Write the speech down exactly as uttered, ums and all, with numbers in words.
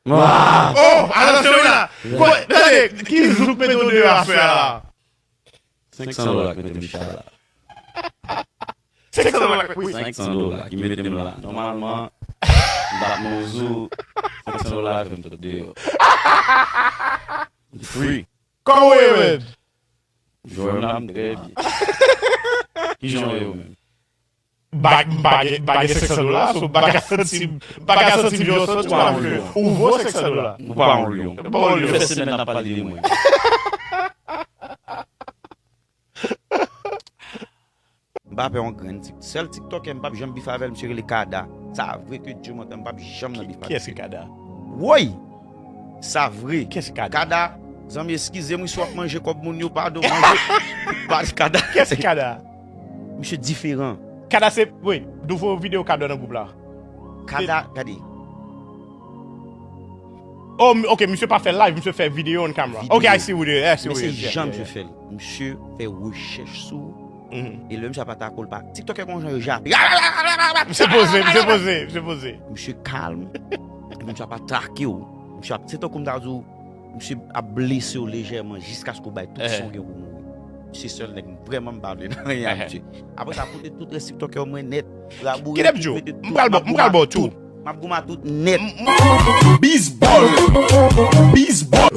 Oh, atansyon wi la. Tande, ki jou k mete w deyò aswè a la? Senk san dola k mete m chita la. Senk san dola, wi. Senk san dola ki mete m la. Nòmalman, m t ap nan yon zo, senk san dola fè m sot deyò. Free. Kòman w ye, man? Jwè m la, m trè byen. Kijan w ye ou menm? M pa gen, m pa gen senk san dola, so m pa ka santi m, m pa ka santi m jan w santi w la, ou vo senk san dola. Ou pa yon lyon. Ou pa yon lyon. Fè semèn n ap pale de mwen. M pa pè yon grenn tik. Sèl tiktokè m p ap janm bif avè l, misye rele Kada. Sa vre ke Dye mwen, m p ap janm nan bif avè l. Kiyès ki Kada? Woy! Sa vre. Kiyès ki Kada? Kada, zanmi, eskize m wi si w ap manje kòb moun yo, padon, manje. Pa Kada. Kiyès ki Kada? Misye diferan. Kada se, wi, nouvo videyo Kada nan gwoup la. Kada, gade. Oh, m- ok, misye pa fè live, misye fè videyo on camera. Ok, I see what it is, I see what it is. Men se jan misye fè l. Misye fè rechèch sou ou. E lè misye ap atake w, l pa. Tiktokè gon jan yo jape. Misye poze, misye poze, misye poze. Misye kalm. Epi misye ap atake w. Misye ap, se tankou m ta di w, misye ap blese w lejèman jiskaske w bay tout sa w gen pou mouri. Se sèl nèg m vrèman m pa vle nan anyen a misye. Apre sa, pote tout rès tiktokè mwen nèt. Raboure tout, mete tout. M pral ba w tou. M ap goumen tout nèt. Bizbòl. Bizbòl.